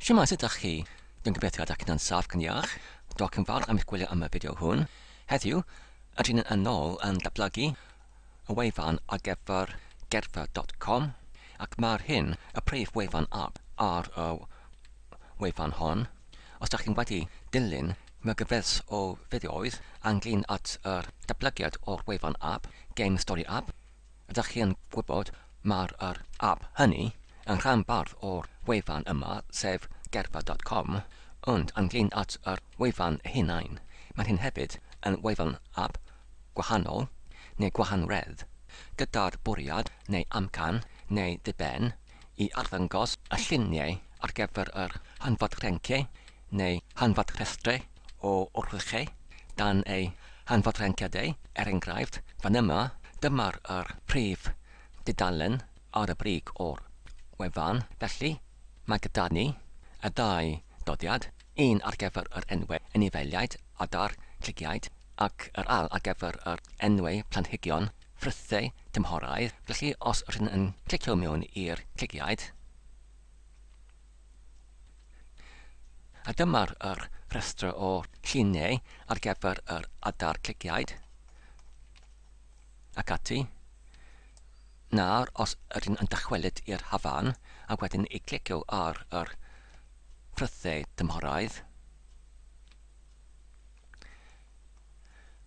Shwmae, sut dach chi? Dwi'n gobeithio ydach chi'n saff ac yn iach. Diolch yn fawr am eich gwylio am y fideo hwn. Heddiw, ydyn ni'n yn ôl yn datblygu y wefan ar gyfer gerfa.com ac mae'r hyn y prif wefan app ar y wefan hon. Os dach chi'n wedi dilyn mae gyfres o fideoedd ynglyn at yr datblygiad o'r wefan app, Game Story App, Ydych chi yn gwybod mae'r yr ap hynny yn rhan bardd o'r wefan yma sef gerfa dot com ond ynglyn at yr wefan ei hunain mae hyn hefyd yn wefan ap gwahanol neu gwahanredd gyda'r bwriad neu amcan neu ddiben i arddangos y lluniau ar gyfer yr hanfod rhenciau neu hanfod rhestrau o wrthrychau dan eu hanfodrenciadau, er enghraifft, fan yma, dyma'r yr prif dudalen ar y brig o'r wefan, felly mae gyda ni y ddau doddiad, un ar gyfer yr enwau anifeiliaid, adar, llygiaid, ac yr ail ar gyfer yr enwau planhigion, ffrwythau tymhoraidd, felly os rydyn yn clicio mewn i'r llygiaid, A dyma'r yr rhestr o lluniau ar gyfer yr adar cliciaid ac ati. Nawr, os ydyn yn dychwelyd i'r hafan a wedyn i clicio ar yr ffrwythau tymhoraidd,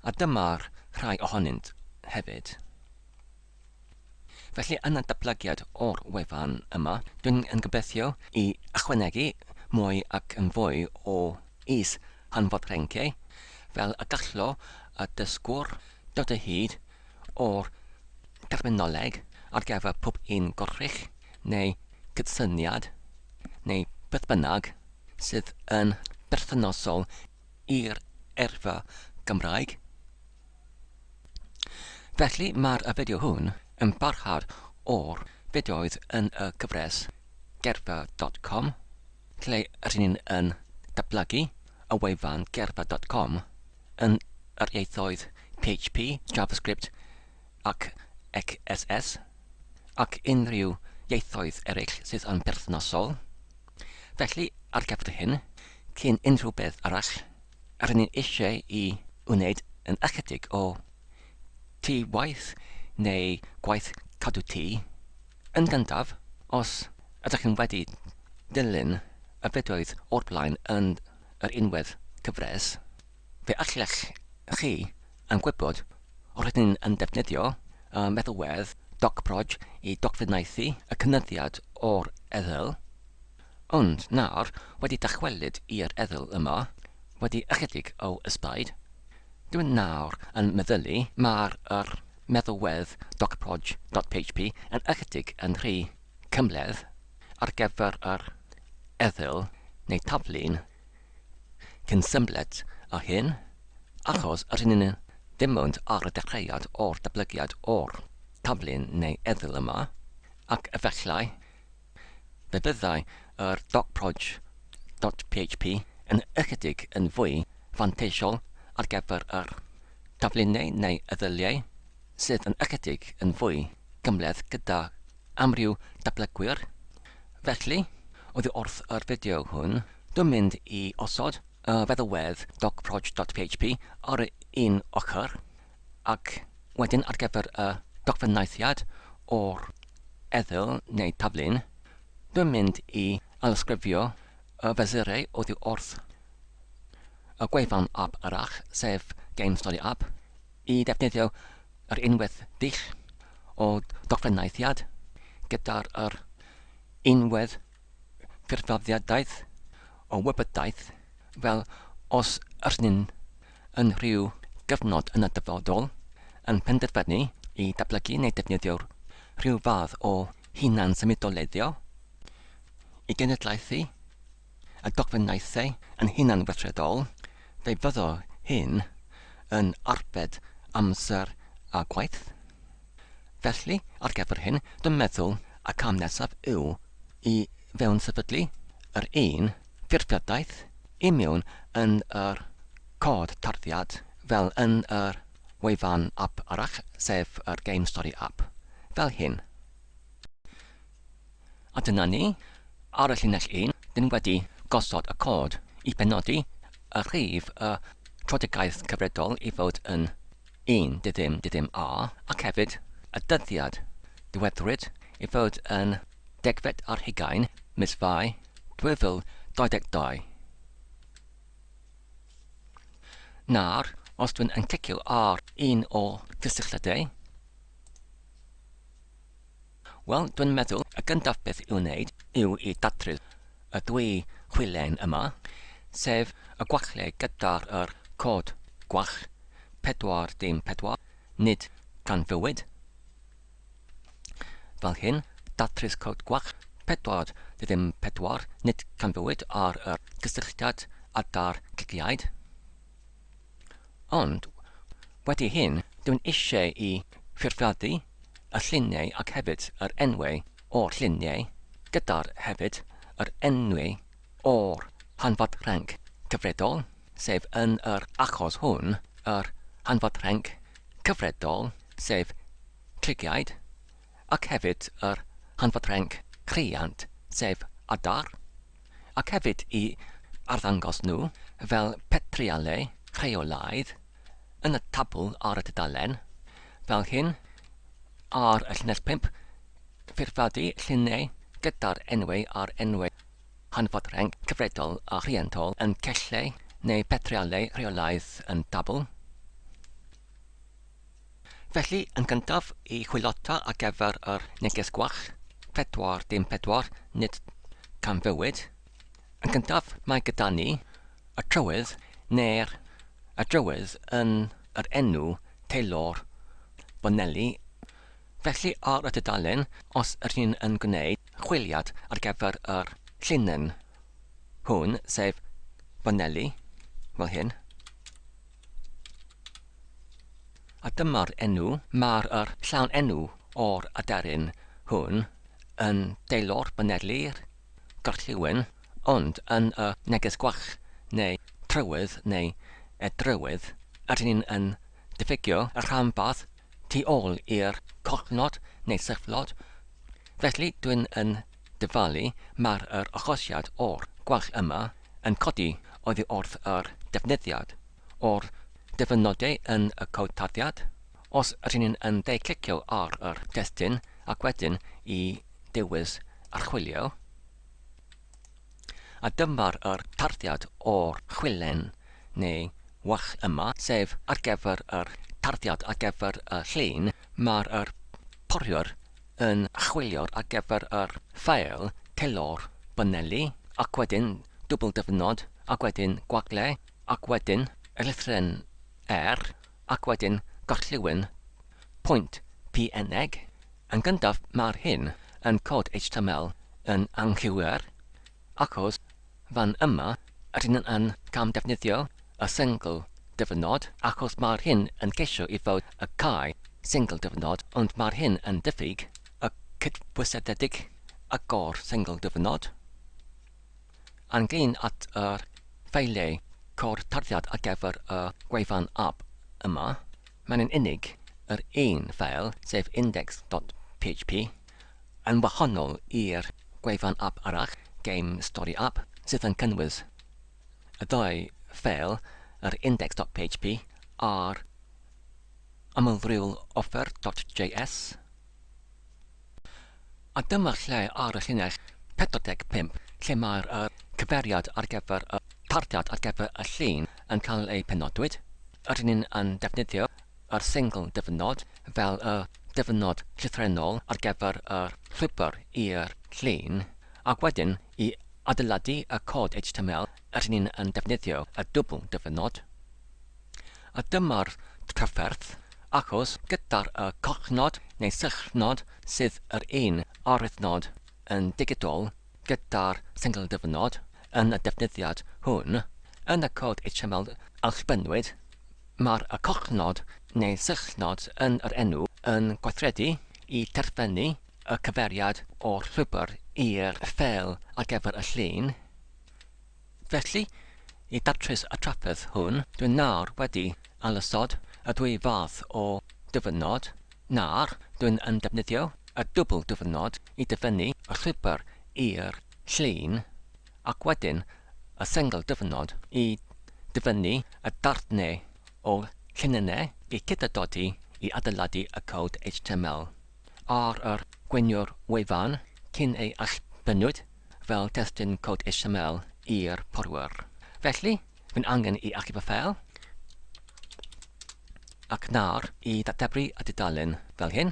a dyma'r rhai ohonynt hefyd. Felly yn y datblygiad o'r wefan yma, dwi'n yn gobeithio i ychwanegu mwy ac yn fwy o is hanfod rhenciau, fel y gallo y dysgwr dod o hyd o'r terminoleg ar gyfer pob un gwrthrych neu gydsyniad neu beth bynnag sydd yn berthnasol i'r eirfa Gymraeg. Felly mae'r y fideo hwn yn barhad o'r fideoedd yn y cyfres gerfa dot com lle rydyn ni'n yn datblygu y wefan gerfa dot com yn yr ieithoedd PHP, JavaScript ac XSS ac unrhyw ieithoedd eraill sydd yn berthnasol. Felly ar gyfer hyn, cyn unrhyw beth arall, Rŷn ni'n eisiau i wneud yn ychydig o tŷ waith neu gwaith cadw tŷ. Yn gyntaf, os ydych chi'n wedi dilyn y fideoedd o'r blaen yn yr unwedd cyfres, fe allech chi yn gwybod rydyn ni'n yn defnyddio y meddalwedd DocProj i dogfennaethu y cynyddiad o'r erthygl. Ond nawr, wedi dychwelyd i'r erthygl yma, wedi ychydig o ysbaid, dw i nawr yn meddylu mae'r yr meddalwedd docproj.php yn ychydig yn rhy cymhleth ar gyfer yr erthygl neu taflun cyn symled â hyn, achos rydyn ni ddim ond ar y dechreuad o'r datblygiad o'r taflun neu erthygl yma, ac efallai Fe fyddai yr docproj.php yn ychydig yn fwy fanteisiol ar gyfer yr taflunnau neu eddyliau sydd yn ychydig yn fwy cymhleth gyda amryw datblygwyr. Felly, oddi wrth yr fideo hwn, dwi'n mynd i osod y feddalwedd docproj.php ar un ochr ac wedyn ar gyfer y dogfennaethiad o'r erthygl neu taflun, dwi'n mynd i ailysgrifio y fesurau oddi wrth y gwefan app arall, sef Game Story App, i ddefnyddio yr unwaith dull o dogfennaethiad gyda'r yr unwedd ffurfiadaeth o wybodaeth fel os ydyn ni'n yn rhyw gyfnod yn y dyfodol yn penderfynu i datblygu neu defnyddio rhyw fath o hunan-symudoleiddio i genedlaethu y dogfennaethau yn hunan-weithredol, fe fyddo hyn yn arbed amser a gwaith. Felly, ar gyfer hyn, dwi'n meddwl y cam nesaf yw i fewn-sefydlu yr un ffurfiadaeth i mewn yn yr cod tarddiad fel yn yr wefan app arall, sef yr Game Story App, fel hyn. A dyna ni, ar y llinell un, Dyn wedi gosod y cod i benodi y rhif y tröedigaeth cyfredol i fod yn 1 dim dim A ac hefyd y dyddiad diweddrwyd i fod yn degfed ar hugain mis Fai 2022. Nawr, os dwi'n yn clicio ar un o gysylltiadau, Wel, dwi'n meddwl y gyntaf beth i'w wneud yw i datrys y ddwy chwilen yma, sef y gwacle gyda'r yr cod gwall 4 dim 4, nid canfywyd. Fel hyn, datrys cod gwall 4 dim 4, nid canfywyd ar yr cysylltiad adar cliciaid. Ond, wedi hyn, dwi'n eisiau i ffurfiadu y lluniau ac hefyd yr enwau o'r lluniau, gyda'r hefyd yr enwau o'r hanfod rhenc cyfredol, sef yn yr achos hwn, yr hanfod rhenc cyfredol, sef cliciaid, ac hefyd yr hanfod rhenc rhiant, sef adar, ac hefyd i arddangos nhw fel petryaleu rheolaidd yn y tabl ar y tudalen, fel hyn, ar y llinell 5, ffurfiadu lluniau gyda'r enwau a'r enwau hanfod rhenc cyfredol a rhiantol yn cellau neu petryaleu rheolaidd yn tabl. Felly, yn gyntaf, i chwilota ar gyfer yr neges gwall 4 dim 4, nid canfywyd. Yn gyntaf, mae gyda ni y trywydd neu'r y drywydd yn yr enw Taylor Bonelli. Felly, ar y dudalen, os yr hyn yn gwneud chwiliad ar gyfer yr llinyn hwn, sef Bonelli, fel hyn, A dyma'r enw, mae'r yr llawn enw o'r aderyn hwn yn deilwr Bonelli'r gorllewin, ond yn y neges gwall neu trywydd neu edrywydd, ydyn ni'n yn diffygio y rhanbarth tu ôl i'r collnod neu sychlod. Felly dwi'n yn dyfalu mae'r yr achosiad o'r gwall yma yn codi oddi wrth yr defnyddiad o'r dyfynodau yn y cod tarddiad. Os ydyn ni'n yn dde-clicio ar yr testun ac wedyn i dewis archwilio, a dyma'r yr tarddiad o'r chwilen neu wall yma, sef ar gyfer yr tarddiad ar gyfer y llun, mae'r yr poriwr yn chwilio ar gyfer yr ffeil Taylor Bonelli, ac wedyn dwbl dyfynod, ac wedyn gwagle, ac wedyn y llythryn R, ac wedyn gorllewin pwynt PNG. Yn gyntaf, mae'r hyn yn cod HTML yn anghywir, achos fan yma rydyn yn camddefnyddio y sengl dyfynod, achos mae'r hyn yn ceisio i fod y cae sengl dyfynod, ond mae'r hyn yn diffyg y cydbwyseddedig agor sengl dyfynod. Ynglyn at yr ffeiliau cod tarddiad ar gyfer y gwefan app yma, mae'n yn unig yr un ffeil, sef index.php, yn wahanol i'r gwefan app arall, Game Story App, sydd yn cynnwys y ddau ffeil, yr index.php a'r amlryw-offer.js. A dyma'r lle ar y llinell 45 lle mae'r yr cyfeiriad ar gyfer y tarddiad ar gyfer y llun yn cael ei penodwyd. Rydyn ni'n yn defnyddio yr sengl dyfynod fel y dyfynod llythrennol ar gyfer yr llwybr i'r llun, ac wedyn i adeiladu y cod HTML rydyn ni'n yn defnyddio y dwbl dyfynod. A dyma'r trafferth, achos gyda'r y cochnod neu sychnod sydd yr un arwyddnod yn digidol gyda'r sengl dyfynod yn y defnyddiad hwn, yn y cod HTML allbynnwyd, mae'r y cochnod neu sychnod yn yr enw yn gweithredu i terfynu y cyfeiriad o'r llwybr i'r ffeil ar gyfer y llun. Felly, i datrys y trafferth hwn, dwi nawr wedi ailosod y ddwy fath o dyfynod. Nawr, dwi'n yn defnyddio y dwbl dyfynod i dyfynnu y llwybr i'r llun, ac wedyn y sengl dyfynod i dyfynnu y darnau o llinynnau i cyd-dodi i adeiladu y cod html ar yr gweiniwr wefan cyn ei allbynnwyd fel testun cod html i'r porwyr. Felly, Mae'n angen i achub y ffeil ac nawr i ddatebru y dudalen fel hyn.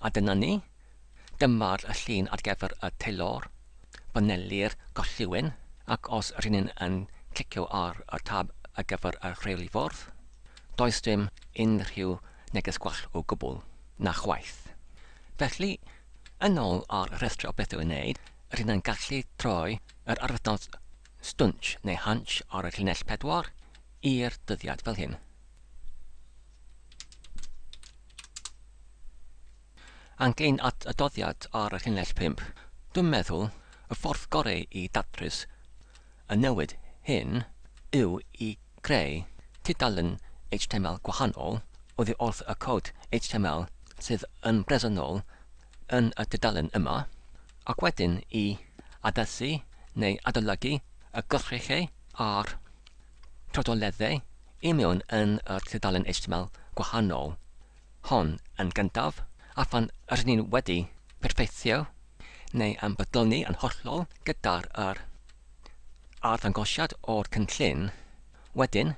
A dyna ni. Dyma'r y llun ar gyfer y teilwr baneli'r gorllewin ac os rŷn ni'n yn clicio ar y tab ar gyfer y rheoli fwrdd, does dim unrhyw neges gwall o gwbl, na chwaith. Felly, yn ôl ar y rhestr o bethau i'w wneud, Rydyn yn gallu troi yr arwyddnod stwnsh neu hunch ar y llinell 4 i'r dyddiad fel hyn. Ynglyn at y doddiad ar y llinell 5, dwi'n meddwl y ffordd gorau i datrys y newid hyn yw i greu tudalen html gwahanol oddi wrth y cod html sydd yn bresennol yn y dudalen yma, ac wedyn i addasu neu adolygu y gwrthrychau a'r trodoleddau i mewn yn yr tudalen html gwahanol hon yn gyntaf, a phan rydyn ni'n wedi perffeithio neu yn bodloni yn hollol gyda'r yr arddangosiad o'r cynllun, wedyn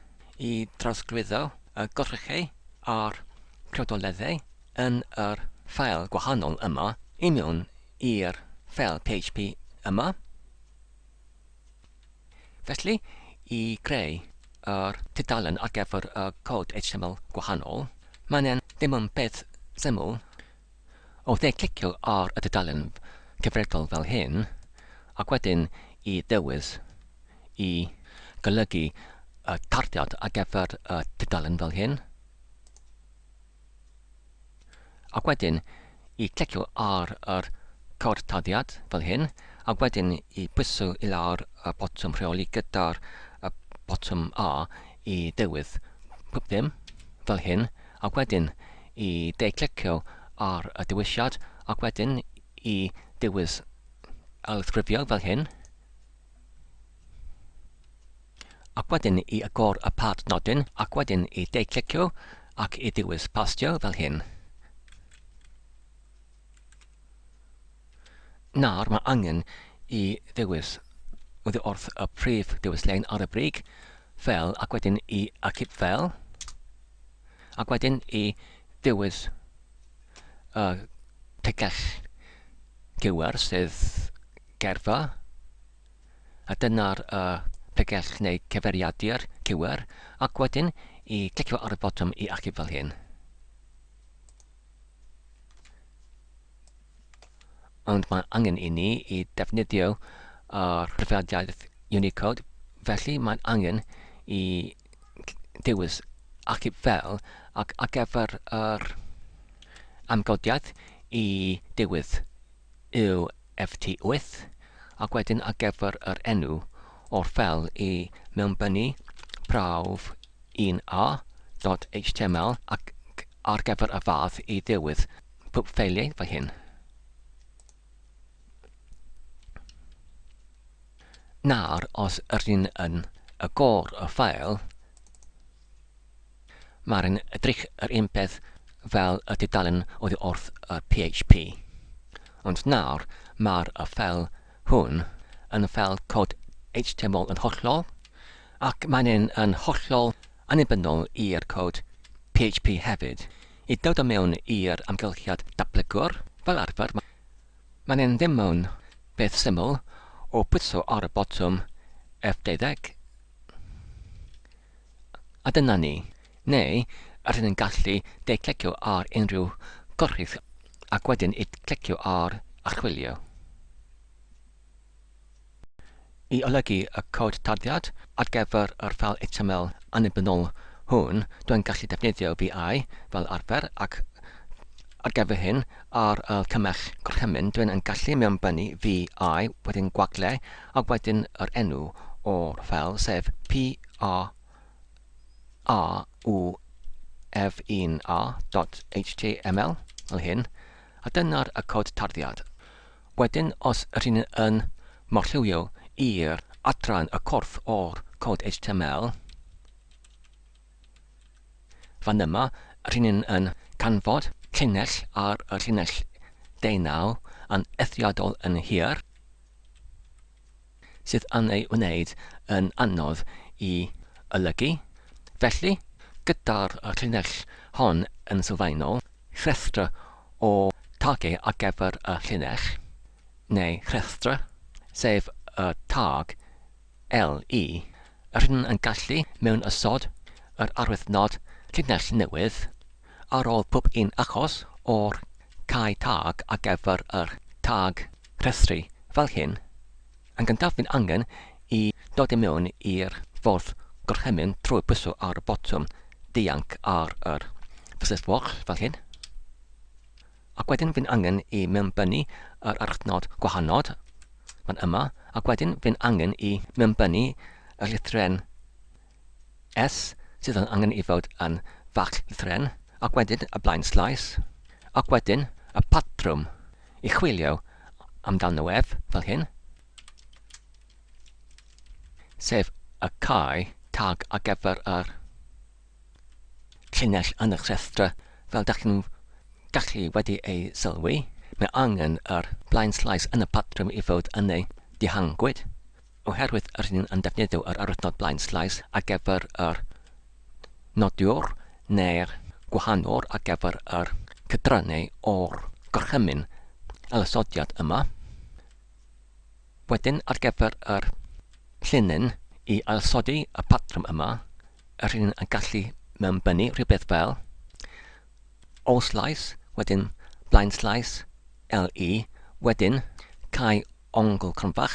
i drawsglwyddo y gwrthrychau a'r priodoleddau yn yr ffeil gwahanol yma i mewn i'r ffeil php yma. Felly, i greu yr tudalen ar gyfer y cod html gwahanol, mae'n e'n ddim yn beth syml o dde clicio ar y dudalen cyfredol fel hyn, ac wedyn i ddewis i golygu y tarddiad ar gyfer y tudalen fel hyn. Ac wedyn i clicio ar yr cod tarddiad fel hyn, ac wedyn i pwyso i lawr y botwm rheoli gyda'r y botwm A i dewis pob dim fel hyn, ac wedyn i de clicio ar y dewisiad, ac wedyn i dewis ailddisgrifio fel hyn. Ac wedyn i agor y pad nodyn, ac wedyn i de-clicio ac i ddewis pastio fel hyn. Nawr mae angen i ddewis oddi wrth y prif dewislein ar y brig, fel, ac wedyn i achub fel, ac wedyn i ddewis y tegell gywir sydd gerfa, a dyna'r uh, pregell neu cyfeiriadur cywir, ac wedyn i clicio ar y botwm i achub fel hyn. Ond mae angen i ni i defnyddio yr cyfeiriadaeth Unicode, felly mae'n angen i dewis achub fel ac ar gyfer yr amgodiad i dewis yw FT8 ac wedyn ar gyfer yr enw o'r ffeil i mewnbynnu prawf 1a.html ac ar gyfer y fath i ddiwedd pob ffeiliau fel hyn. Nawr, os ydyn yn agor y ffeil, Mae'n edrych yr un peth fel y tudalen oddi wrth y PHP. Ond nawr mae'r y ffeil hwn yn ffeil cod html yn hollol, ac mae'n un yn hollol annibynnol i'r cod PHP hefyd. I dod o mewn i'r amgylchiad datblygwr, fel arfer, mae'n un ddim mewn beth syml o pwyso ar y botwm F12, A dyna ni. Neu, rydyn ni'n gallu de-clicio ar unrhyw gorchudd ac wedyn i clicio ar Archwilio. I olygu y cod tarddiad ar gyfer yr ffeil html annibynnol hwn, dwi'n gallu defnyddio VI fel arfer ac ar gyfer hyn, ar y cymell gorchymyn, dwi'n yn gallu mewnbynnu VI wedyn gwagle ac wedyn yr enw o'r ffeil, sef P A A U F 1 A dot html, fel hyn, a dyna'r y cod tarddiad. Wedyn os rŷn yn morllywio i'r adran y corff o'r cod HTML, fan yma rŷn yn canfod llinell ar y llinell deunaw yn eithriadol yn hir, sydd yn ei wneud yn anodd i olygu. Felly, gyda'r llinell hon yn sylfaenol, rhestr o tagiau ar gyfer y llinell, neu rhestr, sef y tag LE, rydyn yn gallu mewn ysod yr arwyddnod llinell newydd ar ôl pob un achos o'r cau tag ar gyfer yr tag rhestru fel hyn. Yn gyntaf fydd angen i dod i mewn i'r ffordd gorchymyn trwy pwyso ar y botwm dianc ar yr fysellfwrdd fel hyn. Ac wedyn fydd angen i mewnbynnu yr archnod gwahanod fan yma, ac wedyn fydd angen i mewnbynnu y llythrен S sydd yn angen i fod yn fach lythrен, ac wedyn y blaen slaes, ac wedyn y patrwm i chwilio amdano ef fel hyn, sef y cae tag ar gyfer yr llinell yn y rhestr fel dach chi'n gallu wedi ei sylwi, mae angen yr blaen slaes yn y patrwm i fod yn ei dihangwyd. Oherwydd yr hyn yn defnyddio yr arwyddnod blaen slaes ar gyfer yr nodiwr neu'r gwahanwr ar gyfer yr cydrannau o'r gorchymyn ailosodiad yma. Wedyn ar gyfer yr llinyn i ailosodi y patrwm yma, yr hyn yn gallu mewnbynnu rhywbeth fel ôl slaes, wedyn blaen slaes, LE, wedyn cau ongl cronfach,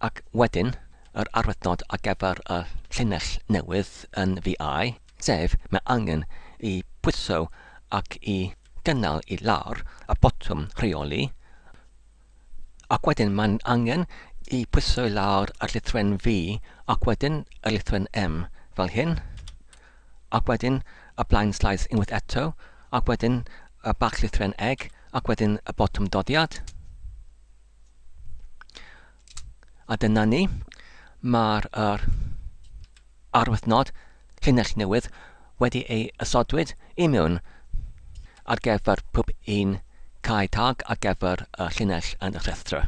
ac wedyn yr arwyddnod ar gyfer y llinell newydd yn VI, sef mae angen i pwyso ac i gynnal i lawr y botwm rheoli, ac wedyn mae'n angen i pwyso i lawr y llythrennau V ac wedyn y llythrennau M fel hyn, ac wedyn y blaen slaes unwaith eto, ac wedyn y bach llythrennau egg, ac wedyn y botwm doddiad. A dyna ni, mae'r er arwyddnod llinell newydd wedi ei ysodwyd i mewn ar gyfer pob un cae tag ar gyfer y llinell yn y rhestr.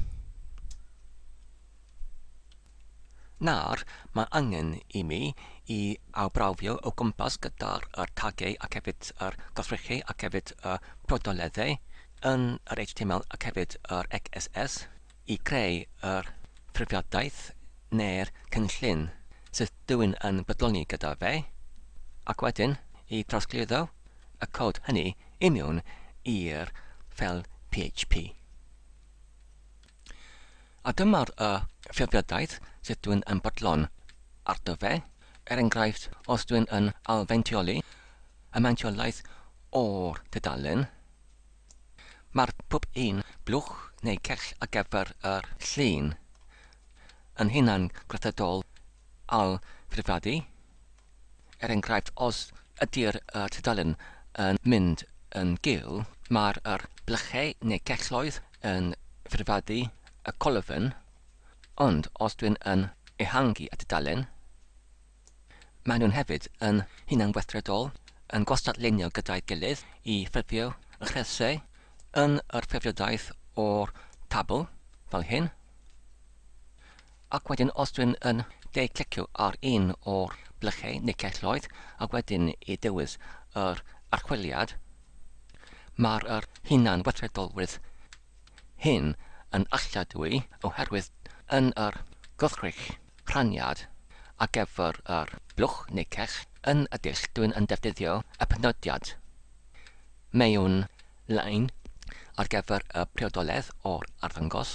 Nawr, mae angen i mi i arbrawfio o gwmpas gyda'r yr tagiau ac hefyd yr goddrychau ac hefyd y prodoleddau yn yr HTML ac hefyd yr XSS i greu yr ffurfiadaeth neu'r cynllun sydd dw i'n yn bodloni gyda fe, ac wedyn i drosglwyddo y cod hynny i mewn i'r ffeil PHP. A dyma'r y ffurfiadaeth sydd dwi'n yn bodlon arno fe. Er enghraifft, os dwi'n yn ailfeintioli y meintiolaeth o'r tudalen, mae'r pob un blwch neu cell ar gyfer yr llun yn hunan gweithredol ailffurfiadu. Er enghraifft, os ydy'r tudalen yn mynd yn gul, mae'r yr blychau neu celloedd yn ffurfiadu y colofn, ond os dwi'n yn ehangu y tudalen, maen nhw'n hefyd yn hunanweithredol, yn gwastad-lunio gyda'i gilydd i ffurfio y rhesau yn yr ffurfiadaeth o'r tabl, fel hyn. Ac wedyn os dwi'n yn de-clicio ar un o'r blychau neu celloedd ac wedyn i dewis yr archwiliad, mae'r yr hunan weithredolrwydd hyn yn alladwy oherwydd yn yr gwrthrych rhaniad ar gyfer yr blwch neu cell yn y dull dwi'n yn defnyddio y penodiad mewn lein ar gyfer y priodoledd o'r arddangos.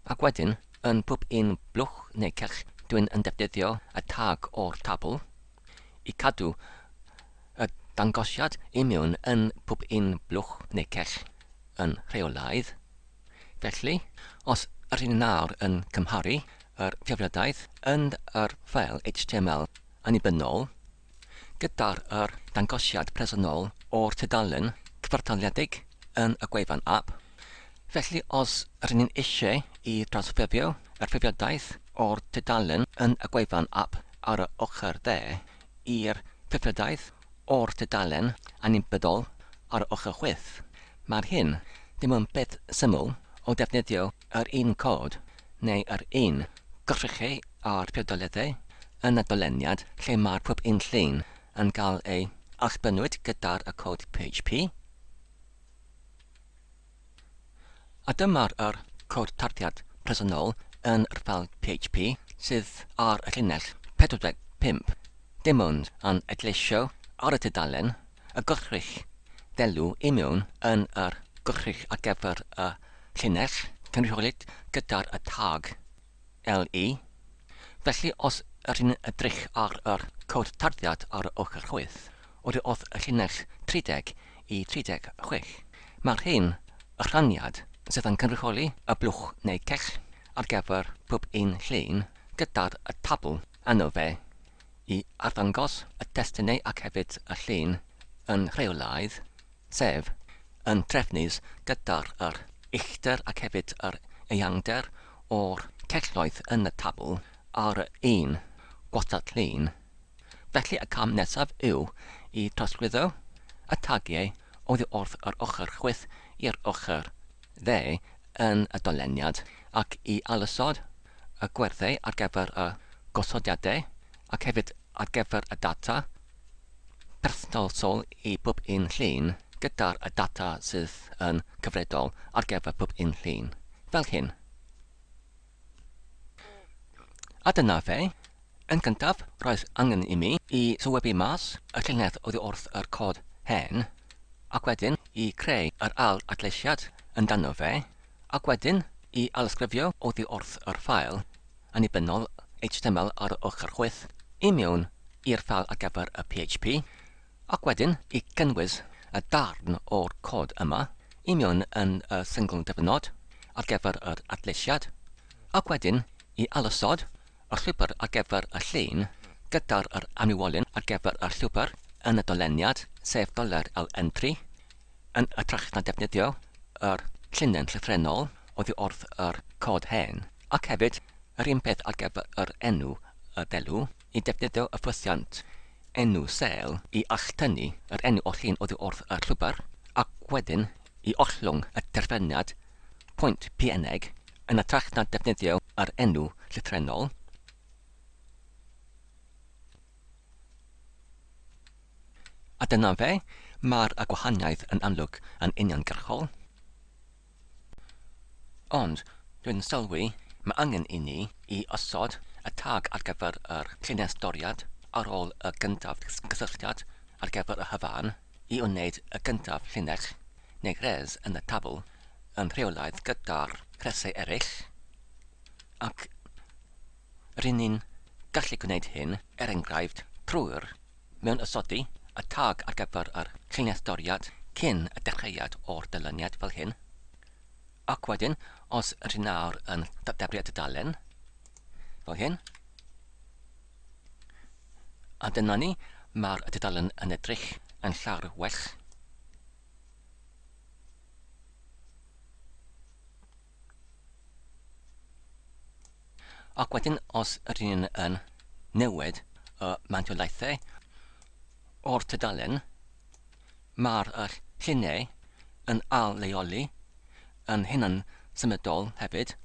Ac wedyn, yn pob un blwch neu cell dwi'n yn defnyddio y tag o'r tabl i cadw y dangosiad i mewn yn pob un blwch neu cell yn rheolaidd. Felly, os ydyn ni nawr yn cymharu yr ffurfiadaeth yn yr ffeil HTML annibynnol gyda'r yr dangosiad presennol o'r tudalen cyfartaledig yn y gwefan app. Felly os rŷn ni'n eisiau i drawsffurfio yr ffurfiadaeth o'r tudalen yn y gwefan app ar y ochr dde i'r ffurfiadaeth o'r tudalen annibynnol ar y ochr chwith, mae'r hyn ddim yn beth syml o ddefnyddio yr un cod neu yr un gwrthrychau a'r priodoleddau yn y doleniad lle mae'r pob un llun yn cael ei allbynnwyd gyda'r y cod PHP. A dyma'r yr cod tarddiad presennol yn yr ffeil PHP sydd ar y llinell 45, dim ond yn adleisio ar y tudalen y gwrthrych ddelw i mewn yn yr gwrthrych ar gyfer y llinell cynrychiolyd gyda'r y tag LE. Felly os yr ni'n edrych ar yr cod tarddiad ar y ochr chwith, oddi wrth y llinell 30 i 36, mae'r hyn y rhaniad sydd yn cynrychioli y blwch neu cell ar gyfer pob un llun gyda'r y tabl yno fe i arddangos y testunau ac hefyd y llun yn rheolaidd, sef yn trefnus gyda'r yr uchder ac hefyd yr eangder o'r celloedd yn y tabl ar y un gwastad llun. Felly y cam nesaf yw i trosglwyddo y tagiau oddi wrth yr ochr chwith i'r ochr dde yn y doleniad ac i ailosod y gwerthau ar gyfer y gosodiadau ac hefyd ar gyfer y data perthnasol i bob un llun gyda'r y data sydd yn cyfredol ar gyfer pob un llun, fel hyn. A dyna fe. Yn gyntaf, roedd angen i mi i sylwebu mas y llinell oddi wrth yr cod hen, ac wedyn i creu yr ail adleisiad yn dano fe, ac wedyn i ailysgrifio oddi wrth yr ffael annibynnol html ar y ochr chwith i mewn i'r ffeil ar gyfer y php, ac wedyn i gynnwys y darn o'r cod yma i mewn yn y single dyfynod ar gyfer yr adleisiad, ac wedyn i ailosod y llwybr ar gyfer y llun gyda'r yr amrywiolyn ar gyfer y llwybr yn y doleniad, sef doler LN3, yn hytrach na defnyddio yr llinell llythrennol oddi wrth yr cod hen, ac hefyd yr un peth ar gyfer yr enw y ddelw, i defnyddio y ffwythiant enw sel i alltynnu yr enw o'r llun oddi wrth y llwybr, ac wedyn i ollwng y terfyniad pwynt png yn hytrach na defnyddio yr enw llythrennol. A dyna fe, mae'r y gwahaniaeth yn amlwg yn uniongyrchol. Ond, dwi'n sylwi, mae angen i ni i osod y tag ar gyfer yr llinell doriad ar ôl y gyntaf gysylltiad ar gyfer y hyfan i wneud y gyntaf llinell neu res yn y tabl yn rheolaidd gyda'r rhesau eraill, ac Ry'n ni'n gallu gwneud hyn, er enghraifft, trwy'r mewnosodi y tag ar gyfer yr llinell doriad cyn y dechreuad o'r dyluniad fel hyn. Ac wedyn, os rŷn nawr yn dadebru y dudalen, fel hyn, a dyna ni, mae'r dudalen yn edrych yn llawer well. Ac wedyn os ydyn ni'n yn newid y manteolaethau o'r tudalen, mae'r y lluniau yn ail-leoli yn hunan symudol hefyd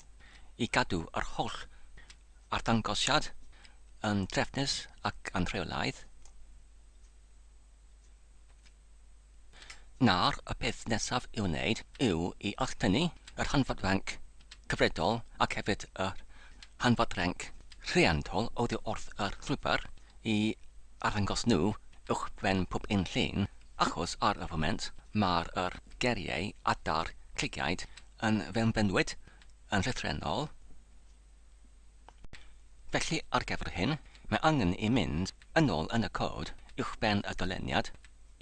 i gadw yr holl arddangosiad yn drefnus ac yn rheolaidd. Nawr, y peth nesaf i'w wneud yw i alltynnu yr hanfod ranc cyfredol ac hefyd yr hanfod ranc rhiantol oddi wrth yr llwybr i arddangos nhw uwchben pob un llun, achos ar y foment mae'r yr geiriau adar cliciaid yn fewnbynnwyd yn llythrennol. Felly ar gyfer hyn, mae angen i mynd yn ôl yn y cod uwchben y dyluniad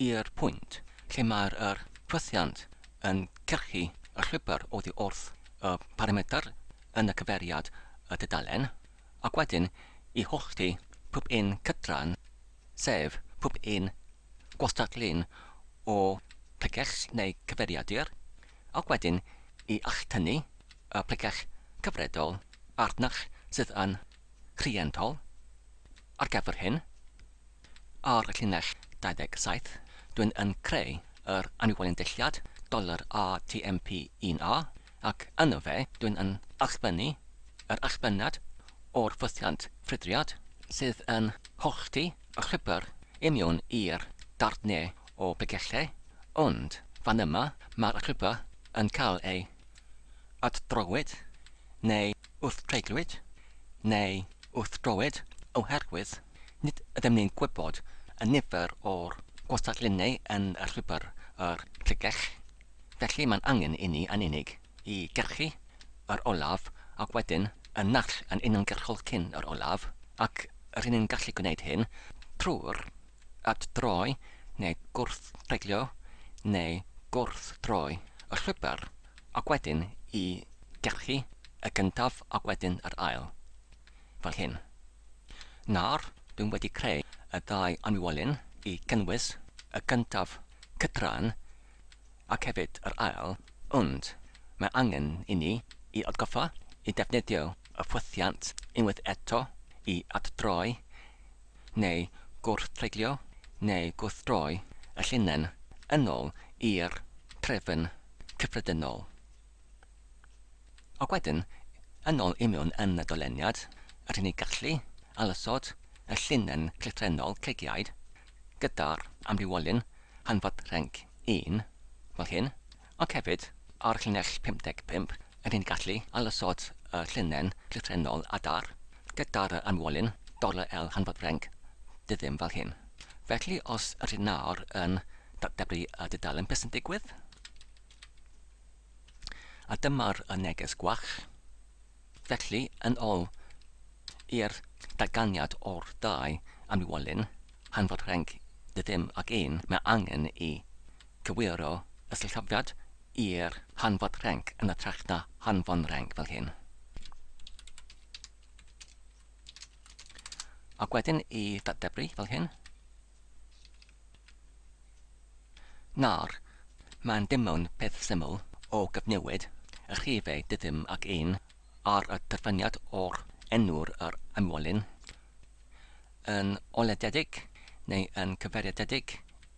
i'r pwynt lle mae'r yr ffwythiant yn cyrchu y llwybr oddi wrth y paramedr yn y cyfeiriad y dudalen, ac wedyn i hollti pob un cydran, sef pob un gwastad-lun o pregell neu cyfeiriadur, ac wedyn i alltynnu y pregeth cyfredol arnach sydd yn rhientol ar gyfer hyn. Ar y llinell 27, dwi'n yn creu yr anwybolion dulliad dollar $ATMP1A ac yno fe dwi'n yn allbynnu yr allbynnad o'r ffwythiant ffrwydriad sydd yn hollti y llwybr i mewn i'r darnau o bregellau, ond fan yma mae'r llwybr yn cael ei atdrowyd neu wrthdreiglwyd neu wrthdrowyd oherwydd nid ydym ni'n gwybod y nifer o'r gwastadluniau yn y llwybr yr pregell, felly mae'n angen i ni yn unig i gyrchu yr olaf ac wedyn y naill yn uniongyrchol cyn yr olaf, ac rŷn ni'n gallu gwneud hyn trwy'r atdroi neu gwrthdreiglio neu gwrthdroi y llwybr ac wedyn i gyrchu y gyntaf ac wedyn yr ail, fel hyn. Nawr, dwi'n wedi creu y ddau anwylyn i gynnwys y gyntaf cydran ac hefyd yr ail, ond mae angen i ni i atgoffa i defnyddio y ffwythiant unwaith eto i atdroi neu gwrth-dreiglio neu gwrthdroi y llinell yn ôl i'r trefn cyffredinol. Ac wedyn, yn ôl i mewn yn y doleniad, rydyn ni'n gallu ailosod y llinell llythrennol creigiaid gyda'r amrywiolyn hanfod rhenc 1, fel hyn, ac hefyd ar llinell 55, rydyn ni'n gallu ailosod y llinell llythrennol adar gyda'r amrywiolyn $L hanfod rhenc diddim fel hyn. Felly, os ydyn nawr yn datblygu y dudalen, beth sy'n digwydd? A dyma'r y neges gwall. Felly, yn ôl i'r datganiad o'r ddau amrywiolyn, hanfod rhenc ddiddim ac un, mae angen i gywiro y sillafiad i'r hanfod rhenc yn hytrach na hanfon rhenc fel hyn. Ac wedyn i ddatebru fel hyn. Nawr, mae'n dim ond peth syml o gyfnewid y rhifau diddim ac un ar y terfyniad o'r enw'r yr amwolyn yn olededig neu yn cyfeiriadedig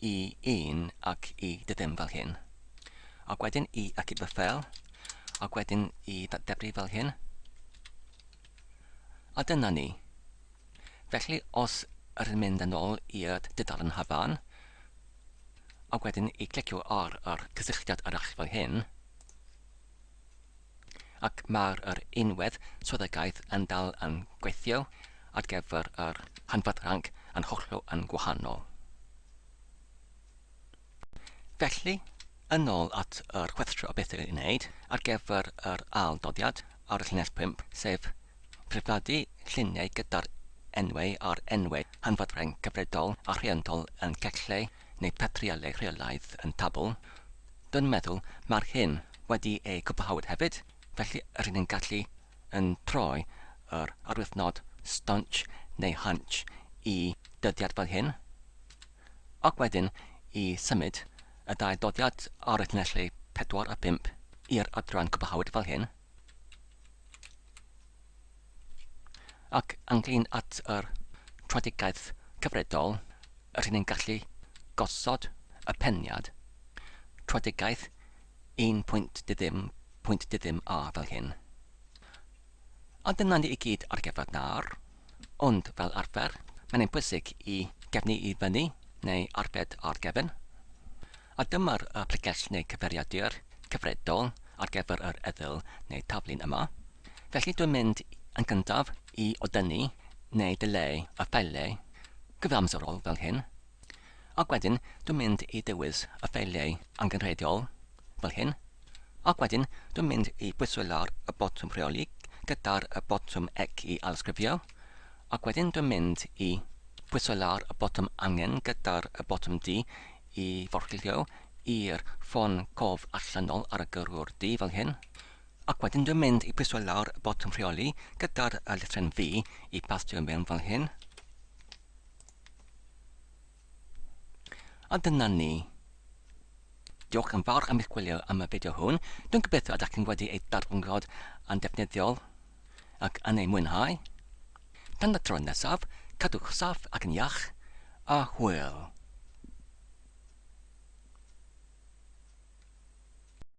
i un ac i diddim fel hyn. Ac wedyn i ac i byffel, ac wedyn i ddatebru fel hyn. A dyna ni. Felly, os yr yn mynd yn ôl i'r dudalen hafan, ac wedyn i clicio ar yr cysylltiad arall fel hyn, ac mae'r yr unwedd swyddogaeth yn dal yn gweithio ar gyfer yr hanfod ranc yn hollol yn gwahanol. Felly, yn ôl at yr chwethdro o bethau i'w wneud ar gyfer yr ail doddiad ar y llinell pump, sef prifadu lluniau gyda'r enwau a'r enwau hanfodfrain cyfredol a rhiantol yn cellau neu patrialau rheolaidd yn tabl. Dwi'n meddwl mae'r hyn wedi ei cwblhawyd hefyd, felly rŷn ni'n gallu yn troi yr arwyddnod staunch neu hunch i dyddiad fel hyn. Ac wedyn i symud y ddau doddiad ar y llinellau 4 a 5 i'r adran cwblhawyd fel hyn. Ac ynglyn at yr troedigaeth cyfredol, rydyn ni'n gallu gosod y peniad troedigaeth 1.ddim.ddim A fel hyn. A dyna ni i gyd ar gyfer nawr. Ond fel arfer, mae'n ein bwysig i gefnu i fyny neu arbed ar gefn. A dyma'r y pregell neu cyfeiriadur cyfredol ar gyfer yr eddyl neu taflun yma. Felly dwi'n mynd yn gyntaf i odynnu neu dileu y ffeiliau cyfamserol fel hyn. Ac wedyn dwi'n mynd i ddewis y ffeiliau angenrheidiol, fel hyn. Ac wedyn dwi'n mynd i bwyso lawr y botwm rheoli gyda'r y botwm ec i ailsgrifio. Ac wedyn dwi'n mynd i bwyso lawr y botwm angen gyda'r y botwm D i forchilio i'r ffon cof allanol ar y gyrrwr D fel hyn. Ac wedyn dwi'n mynd i bwyso lawr y botwm rheoli gyda'r y lythrен V i pastio mewn fel hyn. A dyna ni. Diolch yn fawr am eich gwylio am y fideo hwn. Dwi'n gobeithio ydych chi'n wedi ei darganfod yn defnyddiol ac yn ei mwynhau. Tan y tro nesaf, cadwch saff ac yn iach, a hwyl!